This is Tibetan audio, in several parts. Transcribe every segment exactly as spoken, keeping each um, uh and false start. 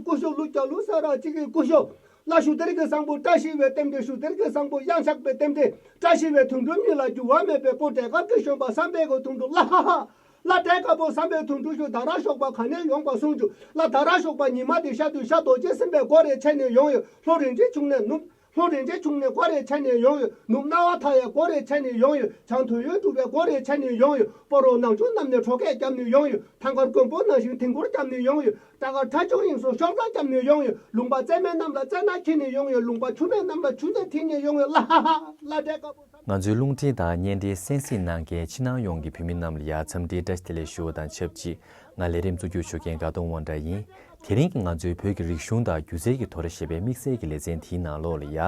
སྐུ་ཞབས་ཀླུ་སྐྱ་ལུ་ས་ར་གཅིག་གི་སྐུ་ཞབས། ལ་ཞུ་དེར་གི་བཟང་པོ་བཀྲ་ཤིས་པའི་རྟེན་འབྲེལ། ཞུ་དེར་གི་བཟང་པོ་གཡང་ཆགས་པའི་རྟེན་འབྲེལ། བཀྲ་ཤིས་པའི་དོན་གྲུབ་གཉིས་ལ་འགྱུར་བ་མེད་པའི་པོ་ཏྲེ་གར་གྱི་བཞོན་པ་བསམ་པའི་གོ་དོན་གྲུབ་ལ་ཧ་ཧ་ཧ། ལ་ཏྲེ་དཀར་པོ་བསམ་པའི་དོན་གྲུབ་ཞུ། ད་ར་ཞོགས་པ་ག་ནས་ཡོང་བ་གསུང་རྒྱུ། ལ་ད་ར་ཞོགས་པ་ཉི་མ་དེ་ཤ་དུས་ཤ་རྡོ་རྗེ་སེམས་དཔའི་སྒོ་རེ་ཕྱེ་ནས་ཡོང་ཡོད། ལྷོ་རིན་ཆེན་ཆུང་ནས་ནུབ། ལྷོ་རིན་ཆེན་ཆུང་ནས་སྒོ་རེ་ཕྱེ་ནས་ཡོང་ཡོད། ནུབ་སྣང་བ་མཐའ་ཡས་སྒོ་རེ་ཕྱེ་ནས་ཡོང་ཡོད། བྱང་དོན་ཡོད་གྲུབ་པའི་སྒོ་རེ་ཕྱེ་ནས་ཡོང་ཡོད། སྤ་རོ་ནང་ཆུང་གནམ་ནས་གྲོ་སྐད་བརྒྱབ་ནས་ཡོང་ཡོད། ཐང་དཀར་མགོན་པོ་ནང་བཞིན་དིང་གུར་བརྒྱབ་ནས་ཡོང་ཡོད། སྐྲ་དཀར་ཁྲ་ཆུང་དབྱིངས་སུ་ཤོག་རྩ་བརྒྱབ་ནས་ཡོང་ཡོད། ལུང་པ་རྩེ་མོའི་གནམ་ལ་རྩེ་ནག་འཁྱེར་ནས་ཡོང་ཡོད། ལུང་པ་ཆུ་མོའི་གནམ་ལ་ཆུ་སྣེ་འཐེན་ནས་ཡོང་ཡོད། ལ་ཧ་ཧ། ལ་འབྲས་དཀར་པོ་ས། ང་ཚོའི་རླུང་འཕྲིན་དང་བརྙན་འཕྲིན་གསན་གཟིགས་གནང་མཁན་ཕྱི་ནང་ཡོངས་ཀྱི་བོད་མི་རྣམས་ལ་ཡ་འཚམས་འདྲིའི་བཀྲ་ཤིས་བདེ་ལེགས་ཞུ་བ་དང་ཆབས་ཅིག་ང་ལས་རིམ་གཙོ་སྒྱུར་ཞུ་མཁན་དགའ་གདོང་དབང་གྲགས་ཡིན། དེ་རིང་གི་ང་ཚོའི་བོད་ཀྱི་རིག་གཞུང་དང་སྒྱུ་རྩལ་གྱི་ཐོག་ལ་ཞེས་པའི་དམིགས་བསལ་གྱི་ལེ་ཚན་དེའི་ནང་ལོགས་ལ་ཡ།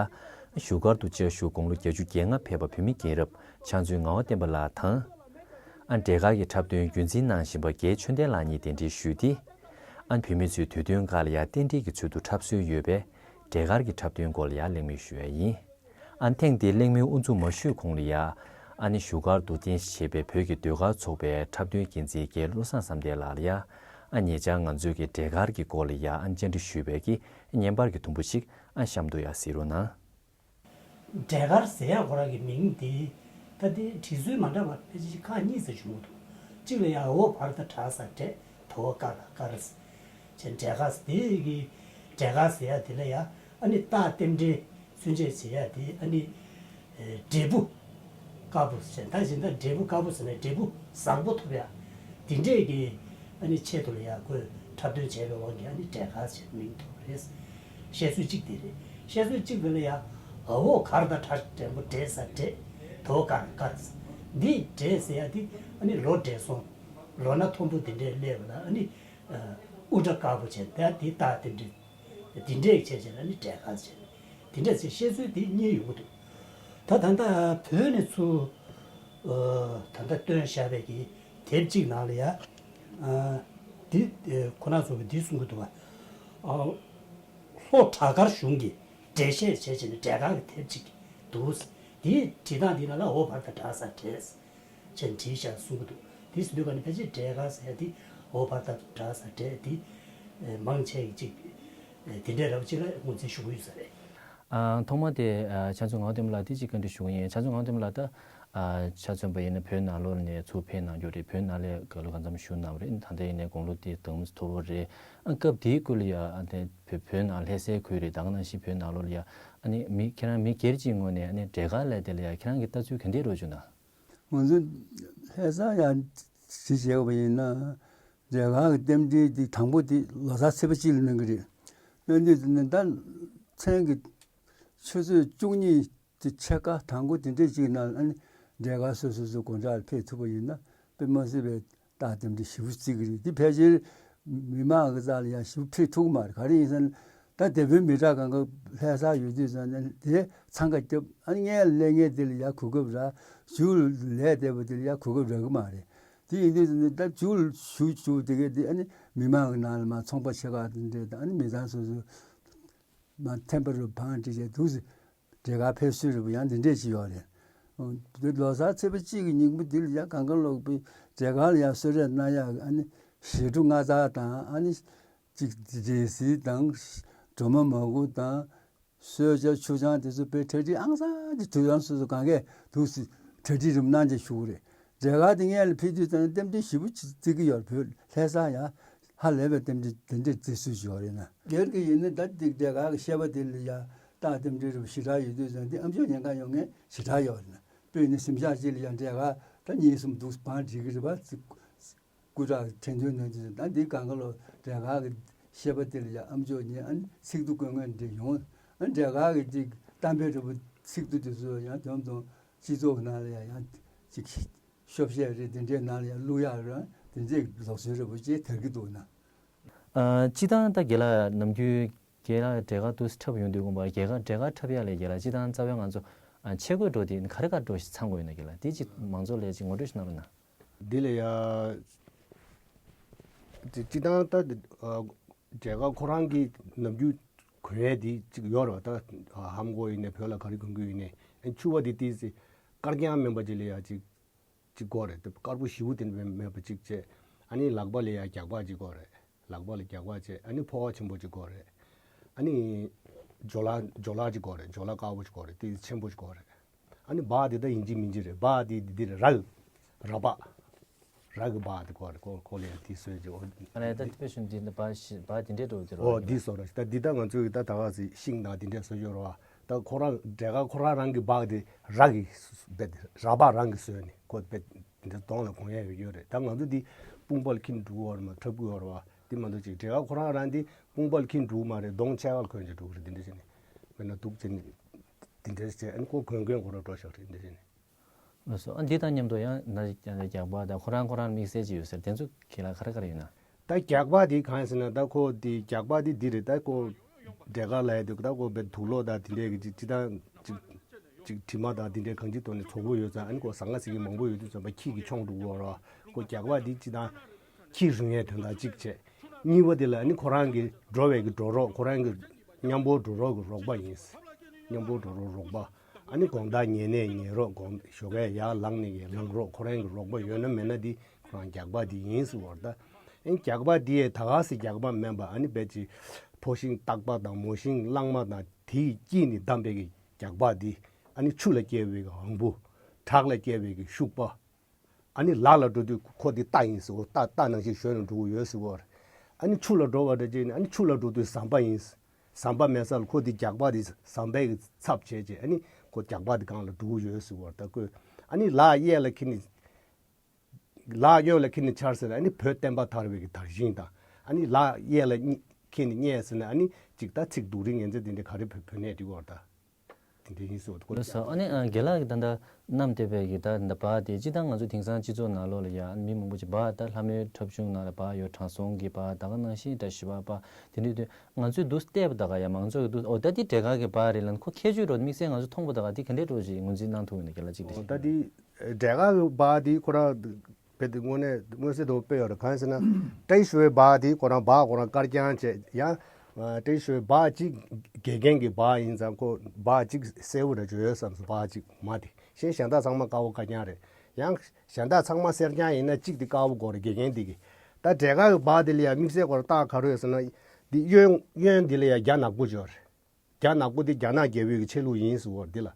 བཞུགས་སྒར་དུ་བཅའ་བཞུགས་དགུང་ལོ་བརྒྱད་ཅུ་གྱ་ལྔ་ཕེབས་པ་བོད་མི་རྒན་རབས་ཕྱག་མཛོད་ངག་དབང་བསྟན་པ་ལགས་དང་། ཨ་འབྲས་དཀར་གྱི་འཁྲབ་སྟོན་རྒྱུན་འཛིན་གནང་བཞིན་པ་རྒན་ཆོས་ལྡན་ལགས་གཉིས་གདན་འདྲེན་ཞུས་ཏེ། ཨ་བོད་མི་ཚོའི་དུས་སྟོན་ཁག་ལ་ཡ་རྟེན་འབྲེལ་གྱི་ཚུལ་དུ་འཁྲབ་སྲོལ་ཡོད་པས། འབྲས་དཀར་གྱི་འཁྲབ་སྟོན་སྐོར་ལ་ཡ་གླེང་མོལ་ཞུ་ཡ་ཡིན། ཨ་ཐེངས་འདིའི་གླེང་མོལ་དབུ་འཛུགས་མ་ཞུས་གོང་ལ་ཡ། ཨ་ནི་བཞུགས་སྒར་དུ་རྟེན་གཞི་བྱས་པའི་བོད་ཀྱི་ཟློས་གར་ཚོགས་པའི་འཁྲབ་སྟོན་འགན་འཛིན་རྒན་བློ་བཟང་བསམ་གཏན་ལགས་ལ་ཡ། ཨ་ཉེ་ཆར་ང་ཚོའི་གི་འབྲས་དཀར་གྱི་སྐོར་ལ་ཡ་ཨ་བཅར་འདྲི་ཞུས་པའི་གི་བརྙན་པར་གྱི་དུམ་བུ་ཞིག་ཨ་གཤམ་དུ་ཡ་གཟིགས་རོགས་གནང་། འབྲས་དཀར་ཟེར་ཡག་ཁོ་རང་གི་མིང་འདི་ད་འདི་བྲིས་ཚུལ་མ་འདྲ་བ་ཕལ་ཆེར་ཁག་གཉིས་ཙམ་བྱུང་གི་འདུག་གཅིག་ལ་ཡང་འོ་བར་ད་དྲག་ས་འབྲས། ད་འོ་དཀར་ལ་དཀར་ཟེར། བྱས་འབྲས་དཀར་ཟེར་དེ་གི་འབྲས་དཀར་ཟེར་ཡག་དེ་ལ་ཡང་ཨ་ནི་རྟགས་རྟེན་འབྲེལ་ཚུན་ཆད་བྱེད་ཡག་དེ་ཨ་ནི་འབྲས་བུ་དཀར་པོ་ཟེར། ད་བཞིན་ད་འབྲས་བུ་དཀར་པོ་ཟེར་ན་འབྲས་བུ་བཟང་པོ་ཐོབ་ཡག་འདི་འདྲས་ཀྱི་ཨ་ནི་ཆེད་དུ་ལ་ཡང་ཁོས་འཁྲབ་སྟོན་བྱས་པའི་དབང་གིས་ཨ་ནི་འབྲས་དཀར་ཟེར་མིང་ཐོགས་རེད། བཤད་སྲོལ་གཅིག་དེ་རེད། བཤད་སྲོལ་གཅིག་དེ་ལ་ཡང་འོ་གར་ད་གྲ་འགྲེང་བུ་འབྲས་ས་འབྲས། ད་འོ་དཀར་དཀར་ཟེར། འདི་འབྲས་ཟེར་ཡག་འདི་ཨ་ནི་ལོ་འབྲས་སོང་། ལོ་ན་མཐོན་པོ་དེ་འདྲས་སླེབས་པ་ལ་ཨ་ནི་དབུ་སྐྲ་དཀར་པོ་བྱས་ད་འདི་རྟགས་དེ་འདྲས། དེ་འདྲས་བྱས་བྱས་ན་ནི་འབྲས་དཀར་བྱས། དེ་འདྲས་ཚེ་བཤད་སྲོལ་དེ་གཉིས་ཡོང་གི་འདུག་ད་ད་ལྟ་བོད་ནས་ཚུར་ད་ལྟ་བཏོན་བཞག་པའི་གི་དེབ་གཅིག་ནང་ལ་ཡ། འདི་ཁོ་ན་ཚོ་གི་འདི་གསུང་གི་འདུག་བ། ལྷོ་བྲག་དཀར་གཞུང་གི་འགྲེལ་བཤད་བྱས་བྱས་ནས་འབྲས་དཀར་གི་དེབ་གཅིག་འདུག་དེའི་བྲིས་སྟངས་འདི་ནང་ལ་འོ་བར་དང་དྲག་ས་འབྲས། ཅེས་བྲིས་བཞག་གསུང་གི་འདུག་དེ་ཟིན་དུས་ག་ནི་ཕལ་ཆེར་འབྲས་དཀར་ཟེར་ཡ་དེ་འོ་བར་དང་དྲག་ས་འབྲས་དེ་མང་ཆེ་གི་ཅིག་དེ་འདྲས་རབ་ཅིག་ལ་ངོས་འཛིན་ཞུ་གི་ཡོད་ས་རེད། ཨ། ཐོག་མ་དེ་ཨ་ཕྱག་མཛོད་ངག་དབང་བསྟན་པ་ལགས་དེ་ཅིག་བཀའ་འདྲི་ཞུ་གི་ཡིན། ཕྱག་མཛོད་ངག་དབང་བསྟན་པ་ལགས་ད་ཨ་ཆ་མཚོན་པ་ཡིན་ན་བོད་ནང་ལོགས་ནས་ཚུར་ཕེབས་གནང་རྒྱུ་རེད། བོད་ནང་ལ་དགའ་ལོ་གང་འཚམ་བཞུགས་གནང་བ་རེད། ད་ལྟ་ཡིན་ནའི་དགུང་ལོ་དེ་དུང་མཐོ་པོ་རེད། ཨ་སྐབས་དེའི་སྐོར་ལ་ཡ་ཨ་དེ་བོད་བོད་ནང་ལྷ་སའི་ཁུལ་རེད། ད་ག་ནང་བཞིན་བོད་ནང་ལོགས་ལ་ཡ་ཨ་ནི་མི་ཁྱེད་རང་མི་སྒེར་གྱི་ངོས་ནས་ཨ་ནི་འབྲས་དཀར་ལབ་དེ་ལ་ཡ་ཁྱེད་རང་གི་ལྟ་ཚུལ་ག་འདྲས་རེད་བྱུང་ན། ང་ཚོ་ལྷ་ས་ཡ་གཞིས་བྱས་པ་ཡིན་ན་འབྲས་དཀར་གྱི་རྟེན་འབྲེལ་འདི་དང་པོ་དེ་ལོ་གསར་ཚེས་པ་གཅིག་ལ་གནང་གི་རེད། གནང་དུས་དེ་ནི་ད་མཚན་གྱི་ཆུ་ཚོད་བཅུ་གཉིས་དེ་ཕྱེད་ཀ་དང་པོ་དེ་འདྲས་ཅིག་ནང་ཨ་ནི་འབྲས་དཀར་སོ་སོ་སོ་སྒོ་འགྲམ་ལ་ཕེབས་ཐུབ་པ་ཡིན་ན་དཔེ་མ་སྲིད་པའི་རྟགས་རྟེན་འབྲེལ་ཞེ་པོ་བརྩི་གི་རེད། འདི་ཕལ་ཆེར་མི་མང་གི་རྩ་ལ་ཡང་ཞེ་པོ་ཕེབས་ཐུབ་ཀྱི་མ་རེད། ག་རེ་ཡིན་ཟེར་ན་ད་དེ་བོད་མི་དྲག་གང་ག་ལྷ་ས་ཡོད་དུས་ཙང་ནས་དེ་འཚང་ཁ་བརྒྱབ། ཨ་ནི་སྔོན་ལ་སླེབས་མཁན་དེ་ལ་ཡང་གོ་སྐབས་རག། མཇུག་ལ་ལས་བསྡད་པ་དེ་ལ་ཡང་གོ་སྐབས་རག་གི་མ་རེད། དེ་ཡིན་དུས་ཙང་ནས་ད་མཇུག་ལ་ཞུ་ཞུ་དེ་གས་དེ་ཨ་ནི་མི་མང་གི་ནང་ལ་མར་ཚོང་པ་ཆེ་ཁག་དེ་འདྲས་དང་ཨ་ནི་མི་ཚང་སོ་སོ་མར་ཐེམ་པ་རུ་བང་སྒྲིག་བྱས་འདུག་ཟེར། འབྲས་དཀར་ཕེབས་སྲོལ་རེད་པ། ཡང་འདི་འདྲས་ཅིག་ཡོད་རེད། འོ། འདི་ལོ་གསར་ཚེས་པ་གཅིག་གི་ཉིན་མོ་འདི་ལ་ཡང་གང་ག་ལོག་པའི་འབྲས་དཀར་ལ་ཡང་གསོལ་རས་གནང་ཡག་ཨ་ནི་ཞི་ཁྲོ་ལྔ་བརྩེགས་དང་ཨ་ནི་གཅིག་འབྲས་སིལ་དང་སྒྲོལ་མ་མར་ཁུ་དང་གསོལ་ཇ་ཆུ་ཆང་དེ་ཚོ་དཔེ་གྲ་སྒྲིག་ཨང་གསར་གྱི་དུས་རང་སོ་སོ་གང་གས་འདུག་སེ་གྲ་སྒྲིག་རིམ་གནང་བྱས་བཞུགས་རེད། འབྲས་དཀར་དེ་སྔོན་ལ་ཕེབས་དུས་ཙམ་ན་རྟེན་འབྲེལ་ཞེ་པོ་ཅིག་བརྩི་གི་ཡོད་རེད། བོད་ལྷ་ས་ཡང་ཧ་ལས་པའི་རྟེན་འབྲེལ་དེ་འདྲས་བརྩི་སྲོལ་ཞིག་ཡོད་རེད་ན། སྒེར་གྱི་ཡིན་ན་ད་འདི་འབྲས་དཀར་གྱི་བཤད་པ་དེ་ལ་ཡང་རྟགས་རྟེན་འབྲེལ་རེད་པ། ཞེ་དྲག་ཡོད་དུས་ཙང་འདི་ཨ་མཆོག་ཉེན་ཁ་ཡོང་མཁན་ཞེ་དྲག་ཡོད་རེད་ན། དཔེར་ན་གཟིམ་ཤག་ཅིག་ལ་ཡང་འབྲས་དཀར་ད་གཉིས་གསུམ་འདུག་བང་སྒྲིག་གི་རེད་པ། སྐུ་དྲག་དྲན་འདུན་གནང་དུས་ཙང་ད་འདི་གང་ག་ལོ་འབྲས་དཀར་གྱི་བཤད་པ་དེ་ལ་ཡང་ཨ་མཆོག་ཉིད་ཨ་ནི་ཚིག་ཐོ་བཀོད་མཁན་འདྲ་ཡོང་། ཨ་འབྲས་དཀར་གྱི་ཅིག་གཏམ་དཔེ་འདྲ་པོ་ཚིག་ཐོ་དེ་ཚོ་ཡང་དོན་དུ་སྤྱི་ཚོགས་ནང་ལ་ཡང་ཡང་ཅིག་ཤོབ་བཤད་རེད། དེ་འདྲའི་ནང་ལ་ཡང་བླུག་ཡག་རེད། དེ་འདྲའི་ལུགས་སྲོལ་རེད་པོ་ཅིག་དར་གྱི་འདུག་ན། ཨ། སྤྱིར་བཏང་ད་རྒན་ལགས་ནམ་རྒྱུན་རྒན་ལགས་འབྲས་དཀར་འདུག་སེ་འཁྲབ་ཡོང་དུས་དགོངས་པ་རྒྱལ་ཁ་འབྲས་དཀར་འཁྲབ་ཡག་ལས་རྒན་ལགས་སྤྱིར་བཏང་རྩ་བའི་ང་ཚོ་ཨ་ཆས་གོས་འདྲ་པོ་དེ་ག་རེ་ག་འདྲ་པོ་ཞིག་ཚང་དགོས་ཡོད་ན། རྒན་ལགས་དེ་ཅིག་མང་ཚོགས་ལ་ཅིག་ངོ་སྤྲོད་ཞིག་གནང་རོགས་གནང་། འདི་ལ་ཡ། སྤྱིར་བཏང་ད་འབྲས་དཀར་ཁོ་རང་གི་ནམ་རྒྱུན་གོན་ཡས་དེ་ཅིག་ཡོད་རེད་པ། ད་ཧམ་གོ་ཡིན་ནའི་བོད་ལ་ག་རེ་གོན་གི་ཡིན་ནའི་ཕྱུ་པ་དེ་ཏོག་ཙམ་དཀར་རྐྱང་མིན་པ་ཅིག་ལ་ཡ་ཅིག་ཅིག་དགོས་རེད། དཀར་པོ་ཞེ་པོ་དེ་འདྲ་མེད་པ་ཅིག་བྱས། ཨ་ནི་ལག་པ་ལ་ཡ་རྒྱགས་པ་ཅིག་དགོས་རེད། ལག་པ་ལ་རྒྱག་པ་བྱས། ཨ་ནི་ཕོར་པ་ཆེན་པོ་ཅིག་དགོས་རེད། ཨ་ནི་ཇོ་ལ་ཇོ་ལ་ཅིག་དགོས་རེད། ཇོ་ལ་དཀར་པོ་ཅིག་དགོས་རེད། དེ་ཆེན་པོ་ཅིག་དགོས་རེད། ཨ་ནི་སྦག་དེ་ད་ཡིན་གཅིག་མིན་གཅིག་རེད། སྦག་དེ་འདི་རེད། ར་ར་སྦག་ར་གི་སྦག་དེ་དགོས་རེད། ཁོ་ཁོ་ལ་ཡང་དེ་བཟོས་ཅིག་འོ། ཨ་ནི་ད་དེ་དཔེ་ཞུ་འདི་ནི་སྦག་ཞི་སྦག་དེ་འདྲས་འགྲོ་གི་རོ། འོ་འདི་བཟོ་ར་ཞིག་ད་འདི་ད་ང་ཚོའི་ད་ད་ག་ཟིག་ཤིང་དང་དེ་འདྲས་བཟོ་ཡོད་ར་བ། ད་ཁོ་རང་འབྲས་དཀར་ཁོ་རང་རང་གི་སྦག་དེ་ར་གི་སྦག་ར་སྦག་རང་གི་བཟོས་ནས་ཁོ་སྦག་དེ་འདྲ་གདོང་ལ་གོན་ཡ་ཡོད་ཡོད་རེད། ད་ང་ཚོ་འདི་དཔུང་པ་ལ་འཁྱེར་འགྲོ་གི་ཡོད་རེད་མ། འཁྲབ་གི་ཡོད་རེད་བ། དེ་མ་གཏོགས་ཅིག་འབྲས་དཀར་ཁོ་རང་རང་འདི་དཔུང་པ་ལ་འཁྱེར་འགྲོ་གི་མ་རེད། གདོང་ཕྱེད་ཀ་ལ་གོན་བྱས་འགྲོ་གི་རེད། དེ་འདྲ་བྱས་ནས་མེད་ན་འདུག་བྱས་ནས་དེ་འདྲ་བྱས། ཨ་ནི་ཁོ་གོན་གོན་ཁོ་རང་འགྲོ་ཤག་རེད། དེ་འདྲ་བྱས་ནས། ལགས་སོ། ཨ་འདི་དང་མཉམ་དུ་ཡང་ན་རྒྱག་པ་དང་ཁོ་རང་ཁོ་རང་དམིགས་བསལ་ཅིག་ཡོད་ཟེར། དེ་ཚོ་ཁྱེད་ལ་ག་རེ་ག་རེ་ཡོད་ན། ད་རྒྱག་པ་དེ་གང་ཡིན་ཟེར་ན། ད་ཁོ་དེ་རྒྱག་པ་དེ་འདི་རེད། ད་ཁོ་འབྲས་དཀར་ལབ་ཡ་དེ་ད་ཁོ་བའི་དུག་ལོག་དང་དེ་འདྲས་ཀྱི་ཅིག་ཅིག་དང་ཅིག་ཅིག་དྲི་མ་དང་དེ་འདྲས་གང་ཅིའི་ཐོག་ནས་བཙོག་པོ་ཡོད་ཙང་། ཨ་ནི་ཁོ་ཟ་ང་ཟིག་གི་མང་པོ་ཡོད་དུས་ཙམ་པ་ཁྱི་གིས་མཆོངས་འགྲོ་གི་ཡོད་རེད་བ། ཁོ་རྒྱག་པ་དེ་ཅིག་དང་ཁྱི་རུང་ཡའི་དོན་དག་ཅིག་བྱས། གཉིས་པ་དེ་ལ་ཨ་ནི་ཁོ་རང་གི་འགྲོ་བའི་གི་འགྲོ་རོགས། ཁོ་རང་གི་མཉམ་པོ་འགྲོ་རོགས་ཀྱི་རོགས་པ་ཡིན། མཉམ་པོ་འགྲོ་རོགས་རོགས་པ། ཨ་ནི་དགོང་དག་ཉལ་ནས་ཉལ་རོགས། དགོང་ཞོགས་ཀས་ཡར་ལངས་ནས་ཡར་ལངས་རོགས། ཁོ་རང་གི་རོགས་པ་ཡོད་ན་མེད་ན་དེ་ཁོ་རང་རྒྱག་པ་དེ་ཡིན་ཟེར་བ་རེད། ད་ཨ་ནི་རྒྱག་པ་དེ་ཡས་ད་ག་སེ་རྒྱག་པ་མིན་པ། ཨ་ནི་རྦད་ཅིག་ཕོ་ཤིང་སྟག་པ་དང་མོ་ཤིང་གླང་མ་དང་དེའི་དཀྱིལ་ནས་བསྡམས་པའི་གི་རྒྱག་པ་དེ། ཨ་ནི་ཆུ་ལ་སྐྱེ་བའི་གི་འང་བུ། བྲག་ལ་སྐྱེ་བའི་གི་ཤུག་པ། ཨ་ནི་ལ་ལ་འགྲོ་དུས་ཁོ་དེ་རྟ་ཡིན་ཟེར་བ། རྟ་རྟ་ནང་བཞིན་ཞོན་ནས་འགྲོ་གི་ཡོད་ཟེར་བ་རེད། ཨ་ནི་ཆུ་ལ་འགྲོ་བ་འདྲ་བྱས་ནས། ཨ་ནི་ཆུ་ལ་འགྲོ་དུས་ཟམ་པ་ཡིན། ཟམ་པ་མེད་ས་ལ་ཁོ་དེ་རྒྱག་པ་དེ་ཟམ་པའི་གི་ཚབ་བྱས་བྱས། ཨ་ནི་ཁོ་རྒྱག་པ་དེ་སྒང་ལ་འགྲོ་གི་ཡོད་ཟེར་བ་རེད། ད་ཁོས་ཨ་ནི་ལ་གཡས་ལ་འཁྱེར་ནས། ལ་གཡོན་ལ་འཁྱེར་ནས་འཕྱར་ཟེར་ན། ཨ་ནི་བོད་བསྟན་པ་དར་བའི་གི་དར་ཤིང་དང་། ཨ་ནི་ལ་གཡས་ལ་གཉིས་འཁྱེར་ནས་བསྙལ་ཟེར་ན། ཨ་ནི་ཅིག་ད་ཚིག་སྡུག་རིགས་ངན་ཚད་དེ་འདྲ་ག་རེ་བོད་བོད་ནས་འགྲིག་བར་ད། དེ་འདྲ་ཡིན་ཟེར་བ་ཁོ། ལགས་སོ། ཨ་ནི་ཨ་རྒན་ལགས་ཀྱིས་ད་ལྟ་བསྣམས་བསྡད་པའི་གི་ད་ད་སྦག་དེ་སྤྱིར་བཏང་ང་ཚོ་དེང་སང་སྤྱི་ཚོགས་ནང་ལོགས་ལ་ཡ་མི་མང་པོ་ཅིག་སྦག་ད་ལྷ་མོའི་འཁྲབ་གཞུང་ནང་ལ་སྦག་ཡོད། དྲང་སྲོང་གི་སྦག་ད་ག་ནང་བཞིན་ད་ཞི་བ་སྦག་དེ་འདྲ་དུས་ང་ཚོས་འདུག་བལྟས་པ་ད་ག་ཡ་མང་ཚོགས་ཀྱིས་འདུག་འོ་ད་འདི་འབྲས་དཀར་གི་སྦག་རེད་ལབ་ན། ཁོ་ཁྱད་ཆོས་འདྲ་དམིགས་བསལ་ང་ཚོ་མཐོང་པ་ད་ག་འདི་ག་འདྲས་འདྲ་ཅིག་ངོས་འཛིན་གནང་ཐུབ་ཡོད་ན། རྒན་ལགས་གཅིག་འདི་འོ་ད་འདི་འབྲས་དཀར་གི་སྦག་འདི་ཁོ་རང་རྦད་དེ་དངོས་གནས་མངོན་གསལ་དོད་པོ་དཔེ་ཡོད་རེད། གང་ཡིན་ཟེར་ན། བཀྲ་ཤིས་པའི་སྦག་དེ་ཁོ་རང་སྦག་ཁོ་རང་དཀར་རྐྱང་བྱས། ཡང་བཀྲ་ཤིས་པའི་སྦག་གཅིག་དགེ་རྒན་གྱི་སྦག་ཡིན་ཙང་ཁོ་སྦག་གཅིག་སེར་པོ་རེ་ཅིག་ཡོད་བསམ་སོང་། སྦག་གཅིག་མ་དེ་གཞན་གཞན་དག་ཚང་མ་དཀར་པོ་དཀར་རྐྱང་རེད། ཡང་གཞན་དག་ཚང་མ་སེར་རྐྱང་ཡིན་ན་གཅིག་དེ་དཀར་པོ་དགོས་རེད། དགེ་རྒན་དེ་གི། ད་འབྲས་དཀར་གྱི་སྦག་དེ་ལ་ཡང་དམིགས་བསལ་སྐོར་རྟགས་ག་རེ་ཡོད་ཟེར་ན། འདི་གཡོན་གཡོན་འདི་ལ་ཡང་རྒྱ་ནག་པོ་ཅིག་ཡོད་རེད། རྒྱ་ནག་པོ་དེ་རྒྱ་ནག་རྒྱལ་པོའི་གི་ཆས་ལུགས་ཡིན་ཟེར་བ་འདི་ལ།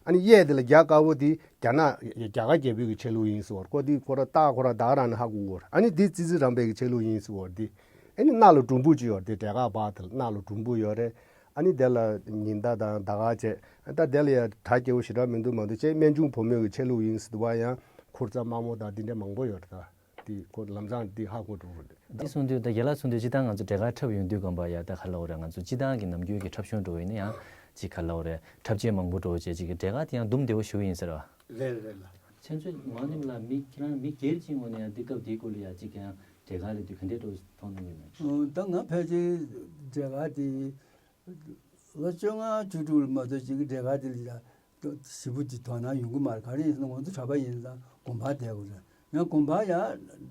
ཨ་ནི་གཡས་དེ་ལ་རྒྱ་དཀར་པོ་དེ་རྒྱ་ནག་རྒྱ་གར་རྒྱལ་པོའི་གི་ཆས་ལུགས་ཡིན་ཟེར་བ། ཁོ་དེ་ཁོ་ར་རྟགས་ཁོ་ར་ད་ག་རང་ནས་ཧ་གོ་གོ་རེད། ཨ་ནི་དེ་ཙི་ཙི་རམ་པའི་གི་ཆས་ལུགས་ཡིན་ཟེར་བ་འདི། ཨ་ནི་སྣ་ལ་དུམ་བུ་ཅིག་ཡོད་རེད། དེ་འབྲས་དཀར་སྦག་དེ་ལ་སྣ་ལ་དུམ་བུ་ཡོད་རེད། ཨ་ནི་དེ་ལ་ཉི་ཟླ་དང་ཟླ་སྐར་བཅས། ད་དེ་ལ་ཡང་གྲ་རྒྱས་པོ་ཞེ་དྲག་མི་འདུག་མ་གཏོགས་ཅིག་སྨན་ཆུང་བུ་མོའི་གི་ཆས་ལུགས་ཡིན་ཟེར་བ། ཡང་ཁུར་རྩ་དམར་མོ་དང་དེ་འདྲ་མང་པོ་ཡོད་རེད། ད། དེ་ཁོ་ལམ་སང་དེ་ཧ་གོ་འགྲོ་གི་རེད། འདི་གསུངས་དུས་ད་རྒན་ལགས་གསུངས་དུས་སྤྱིར་བཏང་ང་ཚོ་འབྲས་དཀར་འཁྲབ་ཡོང་དུས་སྒང་པ་ཡ་ད་ག་ལབ་དགོས་རེད། ང་ཚོ་སྤྱིར་བཏང་གི་ནམ་རྒྱུན་གྱི་འཁྲབ་གཞུང་འགྲོ་ཡིན་ན་ཡང་ཅིག་ག་ལབ་དགོས་རེད། འཁྲབ་ཆས་མང་པོ་འགྲོ་བྱས་ཅིག་གི་འབྲས་དཀར་དེ་ཡང་འདུམ་བདེ་བོ་ཞེ་པོ་ཡིན་ཟེར་བ། རེད་རེད་ལགས། ཁྱེད་ཚོས་ངོ་ནས་ལ་མི་ཁྱེད་རང་མི་སྒེར་གྱི་ངོས་ནས་ཡང་དེ་སྐབས་དེའི་སྐོར་ལ་ཡ་ཅིག་ཀྱང་འབྲས་དཀར་ལབ་དུས་ག་འདྲས་འགྲོ་མཐོང་གནང་གི་ཡོད་ན། ཨོ་ད་ང་ཕལ་ཆེར་འབྲས་དཀར་དེ་ལོ་བཅོ་ལྔ་བཅུ་དྲུག་ལ་མ་གཏོགས་ཅིག་གི་འབྲས་དཀར་དེ་ལ་ཡ། ཞེ་པོ་ཅིག་དོ་སྣང་ཡོང་གི་མ་རེད། ག་རེ་ཡིན་ཟེར་ན་ང་ཚོ་གྲྭ་པ་ཡིན་ཙང་དགོན་པར་བསྡད་དགོས་རེད། ཡང་དགོན་པར་ཡང་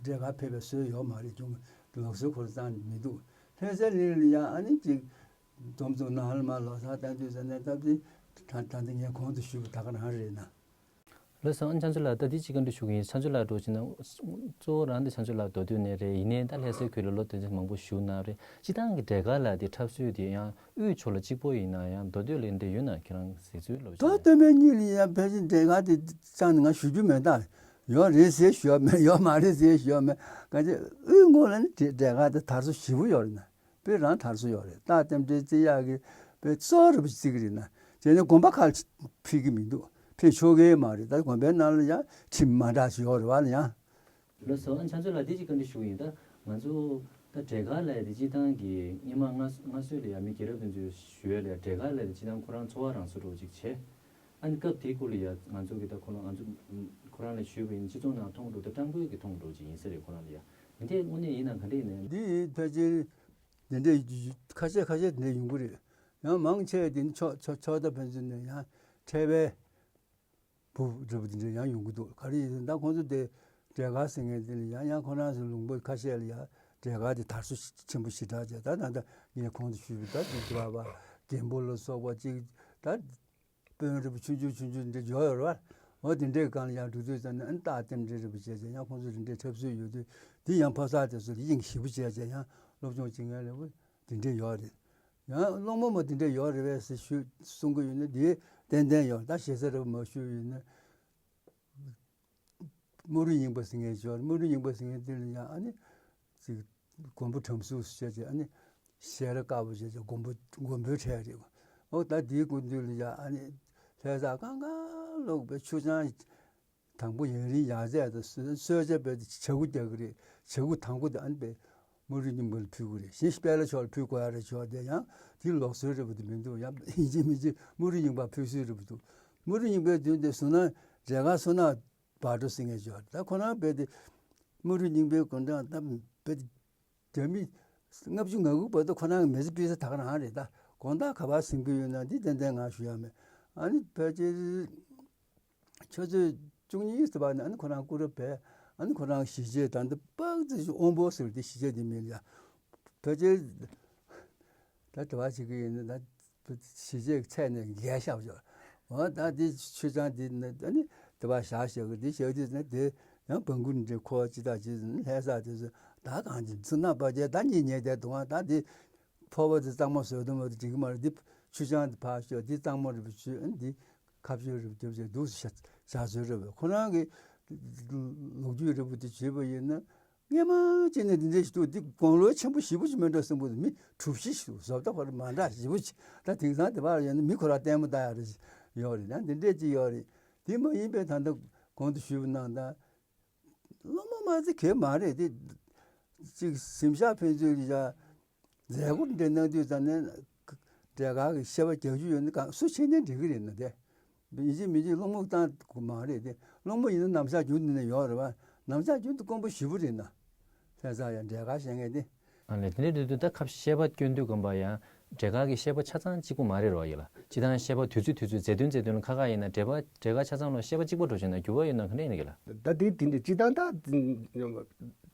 འབྲས་དཀར་ཕེབས་པའི་སྲོལ་ཡོད་མ་རེད། ཅུང་ལུགས་སྲོལ་ཁོ་རང་རྩ་ནས་མི་འདུག་ལྷ་སའི་གླིང་ལ་ཡང་ཨ་ནི་ཅིག་འཛོམས་འཛོམས་ནང་ལ་མར་ལོ་གསར་གཏོང་དུས་ཟེར་ནས་སྟབས་བདེ། ད་ད་འདི་ངས་གོང་དུ་ཞུས་པ་ད་ག་རང་རེད་ན། ལགས་སོ། ཨ་ནི་ལྕམ་ཚུལ་ལགས་ད་འདི་གཅིག་བཀའ་འདྲི་ཞུ་གི་ཡིན། ལྕམ་ཚུལ་ལགས་འགྲོ་ཕྱིན་ན་གཙོ་བོ་རང་འདི་ལྕམ་ཚུལ་ལགས་མདོ་སྟོད་ནས་རེད། ཡིན་ནའི་ད་ལྷ་སའི་ཁུལ་ལ་ལོ་དེ་ཚོ་མང་པོ་བཞུགས་གནང་རེད། སྤྱིར་བཏང་གི་འབྲས་དཀར་ལབ་དེ་འཁྲབ་སྲོལ་དེ་ཡང་དབུས་ཕྱོགས་ལ་གཅིག་པོ་ཡིན་ན་ཡང་མདོ་སྟོད་ལ་འདི་ཡོད་ན་ཁྱེད་རང་གཟིགས་ཚུལ་ལབ་ད་ཤེས། སྟོད་སྨད་གཉིས་ལ་ཡང་ཕལ་ཆེར་འབྲས་དཀར་དེ་ཅང་ང་ཞུ་རྒྱུ་མེད། ད་ཡོད་རེད་ཟེར་ཞུ་ཡ་མེད། ཡོད་མ་རེད་ཟེར་ཞུ་ཡ་མེད། ག་ཅི་དབུས་ངོས་ལ་ནི་འབྲས་དཀར་དེ་དར་སྲོལ་ཞེ་པོ་ཡོད་རེད་ན། དཔེ་རང་དར་སྲོལ་ཡོད་རེད། རྟགས་རྟེན་འབྲེལ་བརྩི་ཡག་གི་དཔེ་གཙོ་བོ་རེད་པ་བརྩི་གི་རེད་ན། བྱས་ནས་དགོན་པ་ཁག་ལ་ཕུལ་གི་མི་འདུག་ཕུལ་ཆོག་གི་མ་རེད། ད་དགོན་པའི་ནང་ལ་ཡང་ཁྲིམས་མ་འདྲ་ཞིག་ཡོད་རེད་བ་ལ་ཡང་། ལགས་སོ། ཨ་ནི་ལྕམ་ཚུལ་ལགས་འདི་གཅིག་བཀའ་འདྲི་ཞུ་གི་ཡིན། ད་ང་ཚོ་ད་འབྲས་དཀར་ལབ་ཡ་དེ་སྤྱིར་བཏང་གི་སྔོན་མ་སྔ་སྔ་སྲོལ་ལ་ཡ་མི་རྒན་རབས་དེ་ཚོས་ཞུ་ཡ་ལ་ཡ་འབྲས་དཀར་ལབ་ཡ་དེ་སྤྱིར་བཏང་ཁོ་རང་འཚོ་བ་རང་སོ་འདྲ་བོ་ཅིག་བྱས། ཨ་ནི་སྐབས་དེའི་སྐོར་ལ་ཡ་ང་ཚོ་གི་ད་ཁོ་རང་ང་ཚོ་ཁོ་རང་ལ་ཞུས་པ་ཡིན་སྤྱི་ཚོགས་ནང་མཐོང་འགྲོ་ད་སྤྲང་པོའི་གི་མཐོང་འགྲོ་ཅིག་ཡིན་ས་རེད། ཁོ་རང་ལ་ཡ་མི་འདྲས་དངོས་གནས་ཡིན་ན་ག་འདྲས་ཡིན་ན། འདི་ཕལ་ཆེར་དེ་འདྲས་ཁ་ཤས་ཁ་ཤས་དེ་འདྲས་ཡོང་གི་རེད། ཡང་མང་ཆེ་བ་དེ་ནི་ཕྱོགས་ཕྱོགས་ཕྱོགས་མཐའ་ཕན་ཚུན་ནས་ཡང་འཕྲད་པའི་བུ་འདྲ་པོ་དེ་འདྲས་ཡང་ཡོང་གི་འདུག་ག་རེ་ཡིན་ཟེར་ན་ད་ཁོང་ཚོ་དེ་འབྲས་དཀར་ཟེར་མཁན་དེ་ལ་ཡང་ཡང་ཁོ་རང་ཚོ་ལུང་པ་ཁ་ཤས་ལ་ཡང་འབྲས་དཀར་དེ་དར་སྲོལ་ཆེན་པོ་ཞེ་དྲག་བྱས། ད་ད་ལྟ་ངས་གོང་དུ་ཞུས་པའི་ད་དེ་འདྲ་བ་རྒན་པོ་ལ་སོགས་པ་ཅིག་ད། དཔོན་རིན་པོ་ཆུང་ཆུང་ཆུང་ཆུང་འདྲ་ཡོད་ཡོད་རེད་བ། འོ་དེ་འདྲའི་སྒང་ལ་ཡང་འགྲོ་དུས་ཙམ་ནས་ཨ་ནི་རྟགས་རྟེན་འབྲེལ་རིན་པོ་ཆེ་བྱས་ཡང་ཁོང་ཚོ་དེ་འདྲའི་འཁྲབ་སྲོལ་ཡོད་དུས་དེ་ཡང་ཕོ་གསར་དེ་ཚོ་ལ་དབྱིངས་ཞེ་པོ་བྱས་བྱས་ཡང་ སློབ་སྦྱོང་བྱེད་མཁན་ལ་དེ་འདྲས་ཡོད་རེད། ཡང་སློང་མོ་མ་དེ་འདྲས་ཡོད་རེད་པས་ཟེར་ཞུ་གསུང་གི་ཡོད་ན་དེ་ཏན་ཏན་ཡོད། ད་ཞེ་ས་རེད་མ་ཞུ་ཡོད་ན། དམུ་རུ་རྙིང་པ་ཟེར་མཁན་ཅིག་ཡོད་རེད། དམུ་རུ་རྙིང་པ་ཟེར་མཁན་དེ་ལ་ཡང་ཨ་ནི་ཅིག་མགོན་པོ་དྲམ་གཟུགས་ཟེར་བྱས་ཅིག་ཨ་ནི་ཤེས་རབ་དཀར་པོ་བྱས་ཅིག་མགོན་པོ་མགོན་པོའི་གྲས་རེད། ཨོ་ད་དེའི་སྐུ་མདུན་ལ་ཡང་ཨ་ནི་ལྷ་ས་གང་ག་ལོག་པའི་ཆུ་བྱང་དང་པོ་ཡང་རིང་ཡར་ཚད་དང་གསོལ་ཇ་བེད་དེ་ཇ་ཁུ་རྒྱག་གི་རེད། ཇ་ཁུ་དང་པོ་དེ་ཨ་ནི་བེད་དམུ་རུ་རྙིང་པ་ལ་ཕུལ་གི་རེད། གཞན་དཔལ་ལྷ་མཆོག་ལ་ཕུལ་དགོས་ཡ་རེད་ཆོག་དེ་ཡང་དེ་ལོག་སྲོལ་རེད་པ་དེ་མི་འདུག་ཡང་ཡིན་གཅིག་མིན་གཅིག་དམུ་རུ་རྙིང་པ་ཕུལ་སྲོལ་རེད་པ་འདུག་དམུ་རུ་རྙིང་པའི་མདུན་དེ་བཟུང་ན་འབྲས་དཀར་བསོད་ནམས་བག་གྲོ་ཟེར་མཁན་ཅིག་ཡོད་རེད། ད་ཁོ་རང་བེད་དེ་དམུ་རུ་རྙིང་པའི་དགུང་གྲངས་ད་བེད་དེ་རྒྱ་མི་ལྔ་བཅུ་ང་དགུ་བར་དུ་ཁོ་རང་གི་མི་ཚེ་ཕུད་ས་ད་ག་རང་རེད། ད་དགོང་དག་ག་པར་ཟིན་གི་ཡོད་ན་འདི་ཏན་ཏན་ང་ཞུ་ཡ་མེད། ཨ་ནི་ཕལ་ཆེར་ཆུ་ཚོད་བཅུ་གཉིས་ཙམ་པ་ནས་ཨ་ནི་ཁོ་རང་སྐུ་རབས་བས། ཨ་ནི་ཁོ་རང་ཞི་བྱེད་ད་འདི་དཔག་ཙམ་ཞིག་དབང་པོ་ཟེར་དེ་ཞི་བྱེད་དེ་མིན་ལ། ཕལ་ཆེར་ད་དྲི་བ་བྱེད་ཀྱི་ཡིན་ན་ད་ཞི་བྱེད་ཚད་ནས་འགལ་ཤག་བྱོས། འོ་ད་འདི་ཆུ་བྱང་འདི་ནི་ཨ་ནི་དྲི་བ་བཞག་བཞག་གི་འདི་བཞག་དུས་ནི་དེ་ཡང་བང་གུ་འདྲ་ཁོ་ཅི་ད་ཅི་ལྷ་ས་དེ་ཚོ་ད་གང་ཅི་ཚུར་ན་པ་ཅེ་ད་གཉིད་ཉལ་བསྡད་འདུག་ཨ་ད་འདི། ཕོར་པ་དེ་གཙང་མ་བཟོས་དུ་མ་དེ་འགྲིག་གི་མ་རེད། འདི་ཆུ་བྱང་དེ་ཕར་ཤོག་འདི་གཙང་མ་རེད་པ་བྱོས། འདི་ཁ་བྱོས་རེད་པ་རྒྱབ་བྱས་འདུག་སེ་བཞག་བཟོས་རེད་པ། ཁོ་རང་གི་ལོ་རྒྱུས་རེད་པ་དེ་བྱས་པ་ཡིན་ན་སྔས་མ་ཅིག་ནས་འདི་འདྲས་ཞིག་འདུག་འདི་དགུང་ལོ་ཆེན་པོ་ཞེ་པོ་ཅིག་མིན་འགྲོ་བསམ་གི་འདུག་མི་གྲུ་བཞི་ཞིག་འདུག་བཟོ་ལྟ་བར་མ་འདྲ་ཞེ་པོ་ཅིག་ད་དེང་སང་དེ་བར་ཡོད་ན་མི་ཁོ་རང་ལྟད་མོ་ལྟ་ཡ་རེ་ཡོད་རེད། ཡང་འདི་འདྲས་ཅིག་ཡོད་རེད། དེ་མ་ཡིན་པའི་ད་ལྟ་གོང་དུ་ཞུས་པ་ནང་ལྟར། སློང་མོ་མ་ཚད་གལ་མ་རེད་དེ། གཅིག་གཟིམ་ཤག་ཕན་ཚུན་ལ་ཡ་མཛད་སྒོ་འདྲ་གནང་དུས་ཙམ་ནས་འབྲས་དཀར་གྱི་བཤད་པ་རྒྱག་རྒྱུ་ཡོད་ན་གང་སུ་ཕྱིན་ནས་འགྲིག་གི་རེད་ན་དེ། ཡིན་གཅིག་མིན་གཅིག་སློང་མོ་བཏང་དགོས་མ་རེད་དེ། སློང་མོ་ཡིན་ན་ནམ་ཞག་རྒྱུན་དུ་ནས་ཡོད་རེད་བ། ནམ་ཞག་རྒྱུན་དུ་དཀོན་པོ་ཞེ་པོ་རེད་ན། ལྷ་ས་ཡ་འབྲས་དཀར་བཤད་མཁན་དེ། ཨ་ལས་དེ་འདྲའི་དུས་དུས་ད་ཁ་བཤད་པ་སྐྱོན་དུས་གོམ་པ་ཡང་འབྲས་དཀར་གྱི་བཤད་པ་ཆ་ཚང་གཅིག་པོ་མ་རེད་རོགས་ཡིན་ལ། སྤྱི་བཏང་བཤད་པ་དུས་ཚོད་དུས་ཚོད་མཛད་དོན་མཛད་དོན་ལ་ཁ་ཁ་ཡིན་ན་འབྲས་པ་འབྲས་དཀར་ཆ་ཚང་ལ་བཤད་པ་གཅིག་པ་འགྲོ་བྱུང་ན་འགྱུར་བ་ཡོད་ན་ག་འདྲ་ཡིན་གི་ལ། ད་དེ་དེ་འདྲ་སྤྱི་བཏང་ད་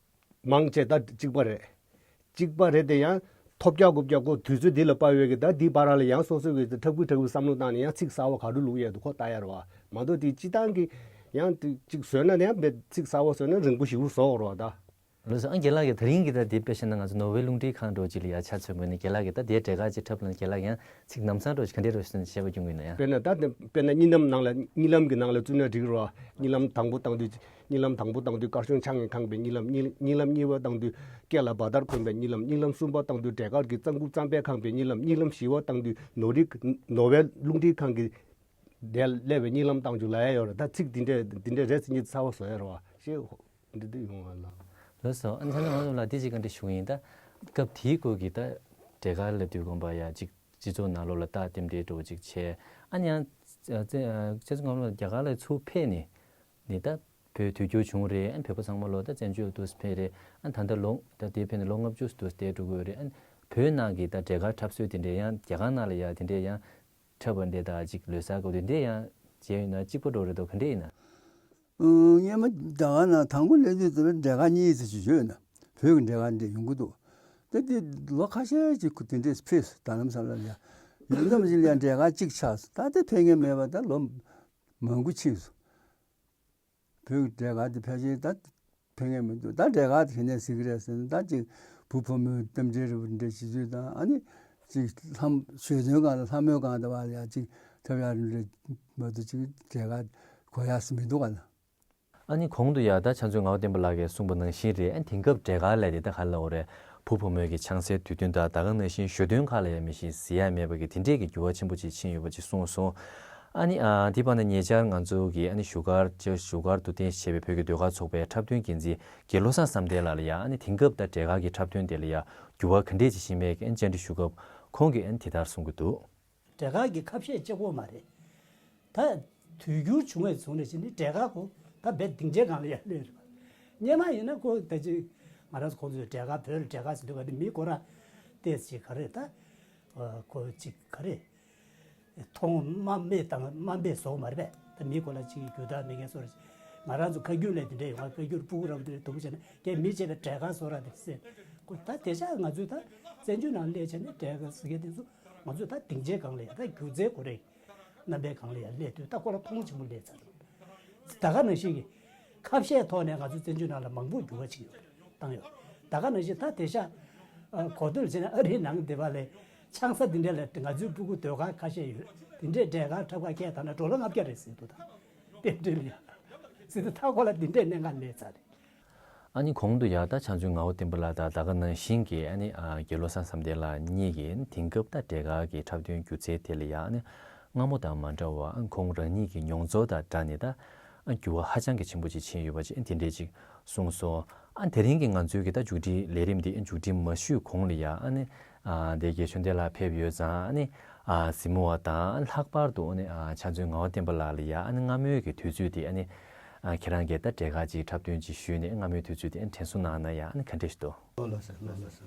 མང་ཆེ་ད་གཅིག་པ་རེད། གཅིག་པ་རེད་དེ་ཡང་ཐོབ་རྒྱག་དགོས་རྒྱག་དགོས་དུས་ཚོད་འདི་ལ་དཔག་ཡོད་གི་ད་འདི་བར་ལ་ཡང་སོ་སོ་གི་ཐབས་ཀུ་ཐབས་ཀུ་བསམ་བློ་བཏང་ནས་ཡང་ཚིག་གསར་བ་ག་རུ་བླུག་ཡས་འདུག་ཁོ་ལྟ་ཡ་རེད་བ། མ་གཏོགས་དེ་སྤྱི་བཏང་གི་ཡང་དེ་གཅིག་བཟོས་ན་ཡང་ཚིག་གསར་བ་བཟོས་ན་རིང་པོ་ཞེ་པོ་བཟོ་དགོས་རེད་བ་ད། ལགས་སོ། ཨ་རྒན་ལགས་ཀྱིས་ད་རིང་གི་ད་དེབ་དཔེ་བཤད་ན་ང་ཚོ་ནོར་ཝེ་རླུང་འཕྲིན་ཁང་འདྲ་བོ་ཅིག་ལ་ཡར་ཆ་མཚོན་པ་ཡིན་ན་རྒན་ལགས་ཀྱིས་ད་དེའི་འབྲས་དཀར་ཅིག་འཁྲབ་ལ་རྒན་ལགས་ཡང་ཚིག་ལམ་སང་འདྲ་བོ་ཅིག་ག་འདྲས་འདྲ་བོ་ཞིག་བཤད་པ་སྐྱོན་གྱི་ཡིན་ན་ཡང་། དཔེར་ན་ད་དཔེར་ན་གཉིད་ལམ་ནང་ལ་གཉིད་ལམ་གྱི་ནང་ལ་བཙུད་ན་འགྲིག་རོ། གཉིད་ལམ་དང་པོ་བཏང་དུས་གཉིད་ལམ་དང་པོ་བཏང་དུས་དཀར་ཆུང་ཆང་གིས་ཁེངས་པའི་གཉིད་ལམ། གཉིད་གཉིད་ལམ་གཉིས་པ་བཏང་དུས་སྐེ་ལ་བ་དར་གོན་པའི་གཉིད་ལམ། གཉིད་ལམ་གསུམ་པ་བཏང་དུས་འབྲས་དཀར་གྱི་གཙང་ཁུག་གཙང་པས་ཁེངས་པའི་གཉིད་ལམ། གཉིད་ལམ་བཞི་པ་བཏང་དུས་ནོར་རི་ནོར་ཝེ་རླུང་འཕྲིན་ཁང་གི་དེ་སླེབས་པའི་གཉིད་ལམ་བཏང་རྒྱུ་ལ་ཡ་ཡོད་རེད། ད་ཚིག་འདི་འདྲས་འདི་འདྲས་རེད་ཟེར་གཉིད་གསར་བ་བཟོ་ཡ་རེད་བ་ཞེས་འདི་འདི་ཡོང་བ་ལ། ལགས་སོ། ཨ་ནི་ད་ང་ཚོ་ལ་འདི་ཅིག་ག་འདྲ་ཞུ་གི་ཡིན། ད་སྐབས་དེའི་སྐོར་གྱི་ད་འབྲས་དཀར་ལ་དུས་གོམ་པ་ཡ་ཅིག་སྤྱི་ཚོགས་ནང་ལོགས་ལ་ད་རྟེན་འབྲེལ་འགྲོ་ཅིག་བྱས། ཨ་ནི་ཡང་ཚེ་ཚེ་ཚེ་ཚོ་ངམ་ལ་རྒྱ་གར་ལ་ཚུར་ཕེབས་ནས་ནི་ད་བོད་དུས་འགྱུར་བྱུང་རེད། ཨ་ནི་བོད་པ་ཚང་མ་ལོ་ད་བཙན་བྱོལ་དུ་ཕེབས་རེད། ཨ་ནི་ད་ལྟ་ལོ་ད་དེ་ཕེབས་ནས་ལོ་ལྔ་བཅུ་དུ་བསྡད་འགྲོ་གི་ཡོད་རེད། ཨ་ནི་བོད་ནང་གི་ད་འབྲས་དཀར་འཁྲབ་སྲོལ་དེ་འདྲས་ཡང་རྒྱ་གར་ནང་ལ་ཡ་དེ་འདྲས་ཡང་འཁྲབ་པ་འདྲས་ད་ཅིག་ལོ་གསར་སྐབས་དེ་འདྲས་ཡང་བྱས་ཡོད་ན་གཅིག་པ་འགྲོ་རེད་དོ་ག་འདྲས་ཡིན་ན། ཨང་། སྔོན་མ་རྒྱ་གར་ནང་དང་པོ་སླེབས་དུས་ཙམ་པ་འབྲས་དཀར་གཉིས་ཙམ་ཞིག་ཡོད་ན། བོད་ཀྱི་འབྲས་དཀར་འདྲས་ཡོང་གི་འདུག་ད་དེ་ལོ་ཁ་ཤས་ཅིག་ཁུ་དེ་འདྲས་ཕེབས་སོང་། ད་ལམ་སང་ལ་ཡ་ཡུན་ཙམ་ཞིག་ལ་ཡང་འབྲས་དཀར་གཅིག་ཆགས་སོང་། ད་དེ་ཕེབས་མཁན་མེད་པ་ད་ལོ་མང་པོ་ཕྱིན་སོང་། བོད་ཀྱི་འབྲས་དཀར་དེ་ཕལ་ཆེར་ད་ཕན་ངེས་མི་འདུག་ད་འབྲས་དཀར་དེ་ག་ནས་གཟིགས་ཀྱི་རེད་ཟེར་ན། ད་ཅིག་བུ་ཕོ་མོའི་གཏམ་འདྲི་རེ་བ་འདྲ་བྱེད་ཚུལ་དང་། ཨ་ནི་ཅིག་ལྷམ་ཞོ་སྟོན་སྒང་ལ་ལྷ་མོའི་སྒང་དུ་བ་ལ་ཡ་ཅིག་ཐབས་ཡག་རེ་འདྲ་མ་གཏོགས་ཅིག་འབྲས་དཀར་གོ་ཡག་ཟིག་མི་འདུག་ག་ལ། ཨ་ནི་གོང་དུ་ཡ་ད་ཕྱག་མཛོད་ངག་དབང་བསྟན་པ་ལགས་ཀྱིས་གསུངས་པ་ནང་བཞིན་རེད། ཨ་ནི་དེང་སྐབས་འབྲས་དཀར་ལས་དེ་ད་ག་ལ་འོ་རེད། བུ་ཕོ་མོའི་གི་ཆང་སའི་དུས་སྟོན་དང་ད་ག་ནང་བཞིན་ཞོ་སྟོན་ཁག་ལ་ཡང་མི་ཤེས་ཟེར་ཡ་མེད་པ་གི་དེ་འདྲས་ཀྱི་འགྱུར་བ་ཆེན་པོ་ཅིག་ཕྱིན་ཡོད་པ་ཅིག་གསུངས་སོང་། ཨ་ནི་ཨ་དེ་བར་ན་ཉེ་ཆར་ང་ཚོ་གི་ཨ་ནི་བཞུགས་སྒར་བཞུགས་སྒར་དུ་རྟེན་གཞི་བྱས་པའི་བོད་ཀྱི་ཟློས་གར་ཚོགས་པའི་འཁྲབ་སྟོན་འགན་འཛིན་དགེ་བློ་བཟང་བསམ་གཏན་ལགས་ལ་ཡང་ཨ་ནི་དེང་སྐབས་ད་འབྲས་དཀར་གྱི་འཁྲབ་སྟོན་དེ་ལ་ཡང་འགྱུར་བ་ག་འདྲས་ཅིག་ཕྱིན་མེད་ཀྱི་ཨ་ནི་བཅར་འདྲི་ཞུ་སྐབས་ཁོང་གིས་ཨ་ནི་དེ་ལྟར་གསུང་གི་འདུག་འབྲས་དཀར་གྱི་ཁ་བཤད་གཅིག་པོ་མ་རེད། ད་དུས་འགྱུར་བྱུང་བའི་བཟུང་ནས་ཕྱིན་ནས་འབྲས་དཀར་ཁོ་ད་རྦད་སྡིངས་ཆའི་སྒང་ལ་ཡར་སླེབས་རེད་པ། སྔོན་མ་ཡིན་ན་ཁོ་ད་ཅི་ང་རང་ཚོ་ཁོང་ཚོས་འབྲས་དཀར་བོད་ལ་འབྲས་དཀར་ཟེར་དུས་ག་དེ་མི་ཁོ་རང་ཏོག་ཙམ་ག་རེ་ད་ཁོ་ཅིག་ག་རེ་མཐོང་དམའ་འབེབས་དང་དམའ་འབེབས་བཟོ་མ་རེད་པས། ད་མི་ཁོ་ལ་ཅིག་རྒྱུ་དག་མེད་མཁན་བཟོ་རེད། ང་རང་ཚོ་བཀའ་འགྱུར་ལས་དེ་འདྲས་ཡོང་བ། བཀའ་འགྱུར་སྤུ་གུ་རང་དེ་འདྲས་དུམ་བུ་བྱས་ན་ཀྱེ་མི་བྱས་པའི་འབྲས་དཀར་བཟོ་ར་དེ་ཟེར། ཁོ་ད་དེ་ཤག་ང་ཚོས་ད་བཙན་བྱོལ་ནང་སླེབས་བྱས་ནས་འབྲས་དཀར་ཟེར་མཁན་དེ་ཚོ་ང་ཚོས་ད་སྡིངས་ཆའི་སྒང་ལ་ཡ་ད་སྒྱུ་རྩལ་གོ་རེ་རྣམ་པའི་སྒང་ལ་ཡ་སླེབས་དུས་ད་ཁོ་རང་མཐོང་ཆེན་པོ་སླེབས་ཚར་འདུག་ད་ག་ནང་བཞིན་གྱི་ཁ་བཤད་ཐོག་ནས་ང་ཚོ་བཙན་བྱོལ་ནང་ལ་མང་པོ་འགྱུར་བ་ཕྱིན་ཡོད་རེད། བཏང་ཡོད། ད་ག་ནང་བཞིན་ད་དེ་ཤག་ ཨ་གོ་ཐོས་བྱས་ན་ཨ་རིའི་ནང་དེ་པ་ལས་ཆང་ས་འདི་འདྲ་ལ་ང་ཚོའི་སྤུ་གུ་སྡོད་ག་ཁ་ཤས་ཡོད། དེ་འདྲའི་འབྲས་དཀར་འཁྲབ་ག་སྐད་བཏང་ན་ཌོ་ལར་ལྔ་བརྒྱ་རེད་ཟེར་འདུག་ད་རྟེན་འབྲེལ་ཡ་ཟེར་དུས་ད་ཁོ་ལ་འདི་འདྲའི་གནད་འགག་སླེབས་ཚར་རེད། ཨ་ནི་གོང་དུ་ཡ་ད་ཕྱག་མཛོད་ངག་དབང་བསྟན་པ་ལགས་དང་ད་ག་ནང་བཞིན་གྱི་ཨ་ནི་ཨ་དགེ་བློ་བཟང་བསམ་གཏན་ལགས་གཉིས་ཀྱིས་དེང་སྐབས་ད་འབྲས་དཀར་གྱི་འཁྲབ་སྟོན་སྒྱུ་རྩལ་དེ་ལ་ཡ་ཨ་ནི་སྔ་མོ་དང་མ་འདྲ་བར་ཨ་ཁོང་རང་ཉིད་ཀྱི་མྱོང་ཚོར་དང་སྦྲགས་ནས་ད་ཨ་འགྱུར་བ་ཧ་ཅང་གི་ཆེན་པོ་ཅིག་ཕྱིན་ཡོད་པ་ཅིག་ཨ་དེ་འདྲས་ཅིག་གསུངས་སོང་། ཨ་དེ་རིང་གི་ང་ཚོའི་གི་ད་མཇུག་སྒྲིལ་ལས་རིམ་འདི་མཇུག་སྒྲིལ་མ་ཞུས་གོང་ལ་ཡ་ཨ་ནི་ཨ་དེ་དགེ་ཆོས་ལྡན་ལགས་ཕེབས་ཡོད་ཙང་ཨ་ནི་ཨ་གཟིགས་མོ་བ་དང་ལྷག་པར་དུ་ཨ་ནི་ཨ་ཕྱག་མཛོད་ངག་དབང་བསྟན་པ་ལགས་ལ་ཡ་ཨ་ནི་སྔ་མོའི་གི་དུས་ཚོད་དེ་ཨ་ནི་ཨ་ཁྱེད་རང་གིས་ད་འབྲས་དཀར་ཅིག་འཁྲབ་སྟོན་ཅིག་ཞུས་ནས་སྔ་མོའི་དུས་ཚོད་དེ་ཨ་ནི་དྲན་གསོ་གནང་ན་ཡ་ཨ་ནི་ག་འདྲས་ཞིག་འདུག་ལོ་ལ་ཟེར་ལོ་ལ་ཟེར།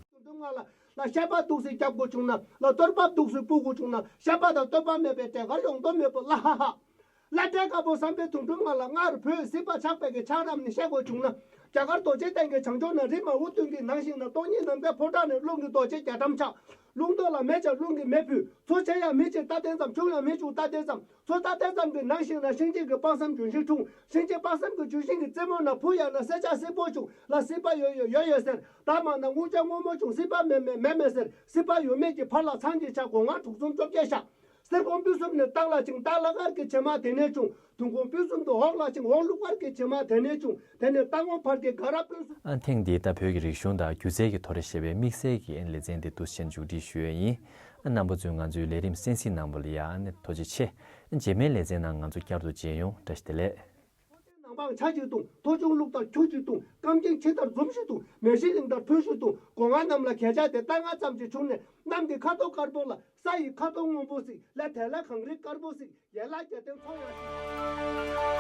ལ་བཤད་པ་འདུག་སེ་རྒྱབ་དགོས་བྱུང་ན། ལ་གཏོར་པ་འདུག་སེ་སྤུ་དགོས་བྱུང་ན། བཤད་པ་དང་བསྟོད་པ་མེད་པའི་འབྲས་དཀར་ཡོང་དོན་མེད་པོ་ལ་ཧ་ཧ། ལ་འབྲས་དཀར་པོ་བསམ་པའི་དུང་སྒྲོལ་མ་ལ་སྔར་བོད་སྲིད་པ་ཆགས་པའི་གི་ཆགས་རབས་ནས་བཤད་དགོས་བྱུང་ན། རྒྱ་གར་རྡོ་རྗེ་གདན་གྱི་བྱང་ཕྱོགས་ན་རི་མ་ཝུ་སྟོན་གྱི་ནང་བཞིན་ན་སྟོང་ཉིད་ནམ་མཁའི་ཕོ་བྲང་ནས་རླུང་གི་རྡོ་རྗེ་རྒྱ་གྲམ་ཆགས། རླུང་རྡོ་ལ་མེ་བྱ་རླུང་གི་མེ་ཕུད། མཚོ་ཆེ་ཡང་མེ་ཆེ་རྟ་དེ་ཙམ། ཆུང་ཡང་མེ་ཆུང་རྟ་དེ་ཙམ། མཚོ་རྟ་དེ་ཙམ་གྱི་ནང་བཞིན་ན་གཤིན་རྗེ་གི་དཔག་བསམ་ལྗོན་ཤིང་འཁྲུངས། གཤིན་རྗེ་དཔག་བསམ་གྱི་ལྗོན་ཤིང་གི་རྩེ་མོ་ན་ཕུ་ཡང་ན་སེར་ཆ་སེར་པོ་བྱུང་ལ་སྲིད་པ་ཡོད་ཡོད་ཡོད་ཡོད་ཟེར། ད་མ་ན་སྔོ་ཆ་སྔོན་མོ་བྱུང་སྲིད་པ་མེད་མེད་མེད་མེད་ཟེར། སྲིད་པ་ཡོད་མེད་ཀྱི་བར་ལ་ཚང་གི་ཆ་སྒོ་ང་དྲུག་གསུམ་བཅོ་བརྒྱད་བཞག་གསེར་ཀོང་སྤུན་གསུམ་ནས་སྟག་ལ་བཅིངས། སྟག་ལ་དཀར་གྱི་བྱེ་མ་དེ་ནས་བྱུང་། དུང་ཀོང་སྤུན་གསུམ་དུ་འོག་ལ་བཅིངས། འོག་ཀླུ་དཀར་གྱི་བྱེ་མ་དེ་ནས་བྱུང་། དེ་ནས་སྟག་ཀོང་བར་གྱི་དགའ་རབ་སྤུན་གསུམ། ཨ་ཐེངས་འདིའི་ད་བོད་ཀྱི་རིག་གཞུང་དང་སྒྱུ་རྩལ་གྱི་ཐོག་ལ་བཤད་པའི་དམིགས་བསལ་གྱི་ལེ་ཚན་འདི་འདུག་སེ་མཇུག་སྒྲིལ་ཞུ་ཡས་ཡིན། ཨ་རྣམ་པ་ཚོས་ང་ཚོའི་ལས་རིམ་གསན་གཟིགས་གནང་བ་ལ་ཡ་ཨ་ནི་ཐུགས་རྗེ་ཆེ། རྗེས་མའི་ལེ་ཚན་ནང་ང་ཚོ་བསྐྱར་དུ་མཇལ་ཡོང་། བཀྲ་ཤིས་བདེ་ལེགས། ནང་པང་ཆ་གཅིག་བཏུང་། ཐོ་ཆུང་ལུག་ལྟར་ཁྱུ་གཅིག་བཏུང་། སྐམ་ཅིང་ཕྱི་ལྟར་འཛུམ་ཞིག་བཏུང་། མེ་ཤིང་གླིང་ལྟར་ཕུ་ཞིག་བཏུང་། སྒོ་ང་རྣམས་ལ་གས་ཆག་དེ་ལྟ་ང་ཙམ་གྱིས་བྱུང་ནས། གནམ་གྱི་ཁ་དོག་དཀར་པོ་ལ། ས་ཡི་ཁ་དོག་སྔོན་པོ་ཟིག་ལ། དེ་ལ་གངས་རི་དཀར་པོ་ཟིག་ཡན་ལག་བརྒྱད་ལྡན་མཚོ་ཡང་ཟིག